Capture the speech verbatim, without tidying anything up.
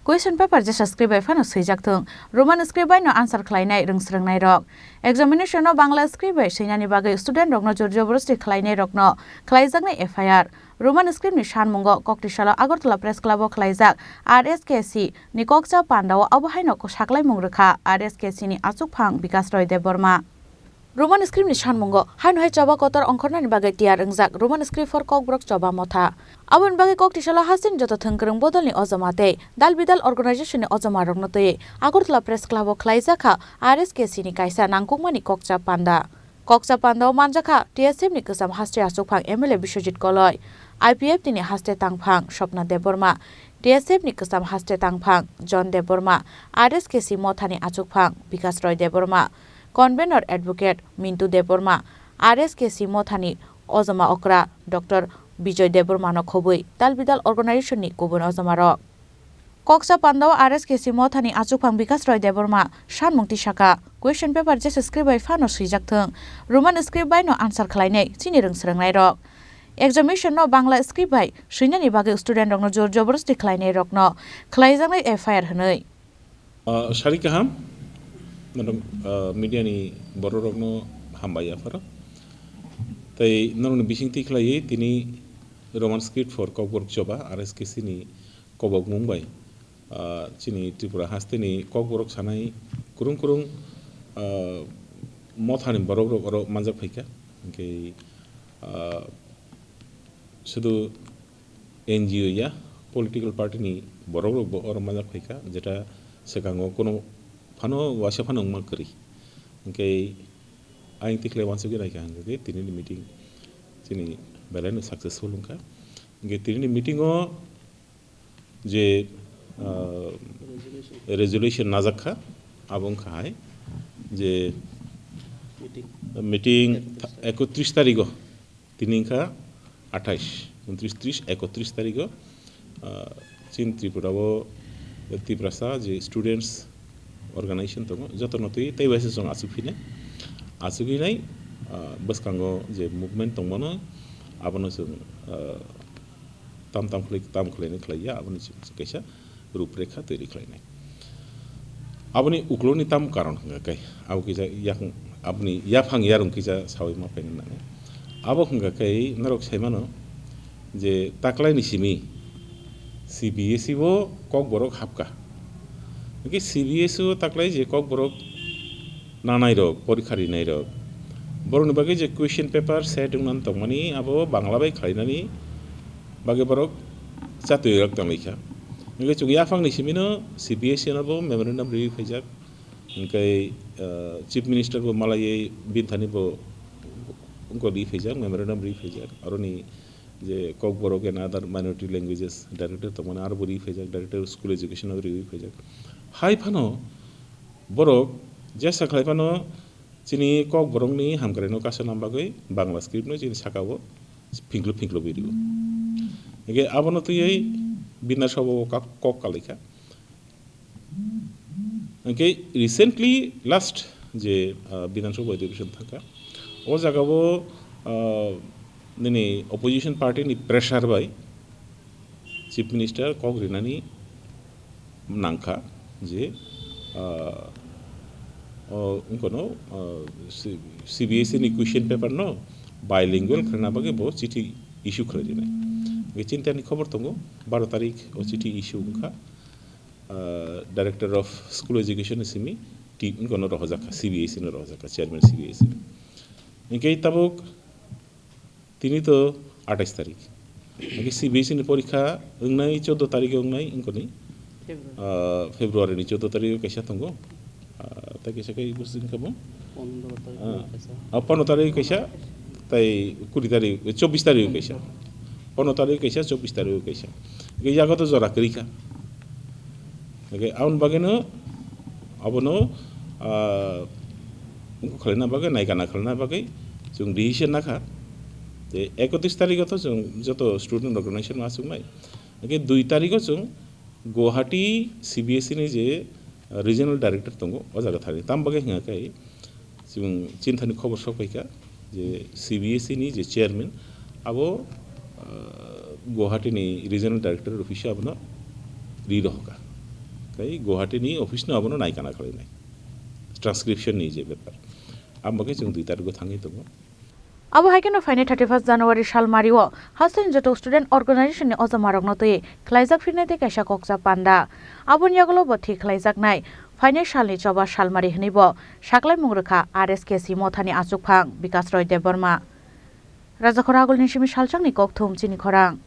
Question paper jesa script bai phano swijak thung. Roman script bai no answer khlainai rwngsrwngnairok. Examination no Bangla script bai swinani bagwi student rokno jor joborosti khlainairokno khlaijaknai F I R. Roman script ni sanmungo koktisalo Agartala Press Club o khlaijak R S K C ni kokcha pandao abo haino saklaimung rwkha R S K C ni achukphang Bikas Roy Debbarma. Roman script ni sanmungo haino hai choba kotor ongkhornani bagwi tiyar wngjak Roman script for Kokborok choba motha. Aboni bagwi koktisalo hasteni joto thwngkwrwng bodolni ojoma tei dal bidal organization ni ojoma rokno twiwi Agartala Press Club o khlaijakha R S K C ni kaisa nangkukmani kokcha panda. Kokcha panda o manjakha T S F ni kwcham haste achukphang M L A Biswajit Koloi, I P F T ni haste tangphang Swapna Debbarma, T S F ni kwcham haste tangphang John Debbarma, R S K C mothani achukphang Bikas Roy Debbarma, convener advocate Mintu Debbarma, R S K C mothani ojoma okra Doctor Bijoy Debbarma no khobwi dal bidal organization ni kubun ojoma rok. Kokcha pandao R S K C mothani achukphang Bikas Roy Debbarma sanmung tisaka, question paper jesa script bai phano swijak thung, Roman script bai no answer khlainai chini rwngsrwngnairok. Examination no Bangla script bai swinani bagwi student rokno jor joborosti khlainairokno khlaijaknai F I R hwnwi. Ah, sari kaham, madam, ah, media ni borok rokno hambai yapharo. Tai norokni bising twi khlaiwi tini Roman script for Kokborok choba R S K C ni kobokmung bai, ah, chini Tripura hasteni Kokborok sanai kwrwng kwrwng, ah, mothani borok rok oro manjak phaikha. Hwnkhe, ah, sudu N G O ya, political party ni borok rok bo oro manjak phaikha, jeta swkango kono phano waisa phano wngma kwrwi. Hwnkhe ayang tikhlai wansugwi naikha hwnkhe tini ni meeting chini belai no successful wngkha. Hwnkhe tini ni meeting o je, ah, resolution najak kha, abo wngkha hai je meeting ekotris tarigo, tini wngkha athais, untris, tris, ekotris tarigo, ah, chini Tripura o Tiprasa je students organization tongo, jotono twi tei waisa chwng achukphinai, achukphinai, ah, bwskango je movement tongmano, abono chwng, ah, tam tam khlai, tam khlainai khlaiya, aboni chwng kaisa ruprekha twi rwkhlainai. Aboni ukloni tam karon hwnkha khe, abo kisa yak-, aboni yaphang yarwng kisa sawi ma phainai nangnai. Abo hwnkha khe norok saimano je taklaini simi C B S E o Kokborok hapkha. Hwnkhe C B S E o taklai je Kokborok nanairok, porikha rinairok, borokni bagwi je question paper set wngna tongmani, abo Bangla bai khlainani bagwi borok chatwi rok tonglaikha. Hwnkhe chwng yaphangni simino C B S E no bo memorandum riwi phaijak. Hwnkhe, ah, Chief Minister bo malaiwi bini thani bo wngkha riwi phaijak, memorandum riwi phaijak. Aroni je Kokborok and other minority languages director tongmani aro bo riwi phaijak, director of school education abo riwi phaijak. Hai phano borok jesa khlai phano chini Kokborokni hamkraino kasana bagwi Bangla script no chini sakao phingklu phingklu video. Hwnkhe abono twiwi Bidhan Sabha o kok, kok kalaikha. Hwnkhe recently last je, ah, Bidhan Sabha Adhibeshon thangkha, o jagao, ah, nini opposition party ni pressure bai Chief Minister kok rinani nangkha je, ah, o, wngkha no, ah, C-, C B S E ni question paper no bilingual khlaina bagwi bo chithi issue khlai rinai. Hwnkhe chini tani khobor tongo, baro tarik o chithi issue wngkha. Ah, Director of School Education ni simi ti wngkha no rohorjak kha, C B S E no rohorjak kha, Chairman C B S E. Hwnkhe tabuk tini to athais tarik. Hwnkhe C B S E ni porikha wngnai choudo tarik o wngnai wngkha ni, February. Ah, February ni choudo tarik o kaisa tongo. Ah, tei kaisa khe busi wngkha bo? Pondro tarik Ah, kaisa. Ah, pondro tarik kaisa, tei kuri tarik, chobbish tarik kaisa. Pondro tarik kaisa, chobbish tarik kaisa. Hwnkhe yago to jora kwrwi kha. Hwnkhe aboni bagwino, abono, ah, wngkha khlaina bagwi, naikana khlaina bagwi chwng decision nakha. Tei ekotris tarikgo to chwng joto student organization ma achuknai. Hwnkhe dui tarikgo chwng Guwahati C B S E ni je, ah, regional director tongo, o jaga thani. Tam bagwi hwnkha khe, chwng chini thani khobor sok phaikha je C B S E ni je chairman abo, ah, Guwahati ni regional director office o abono ri rohorkha. Tei Guwahati ni office no abono naikana khlainai, transcription ni je bepar, abo khe chwng dui tarikh o thangwi tongo. Abo hai kheno phainai thirty first January salmari o hasteni joto student organization ni ojamarokno twi khlaijak phirnai tei kaisa kokcha panda. Aboni yagulo bo thik khlaijaknai phainai salni choba salmari hwnwi bo saklaimung rwkha R S K C mothani achukphang Bikas Roy Debbarma. Rajakhor Agulni simi salchakni kokthum chini khorang.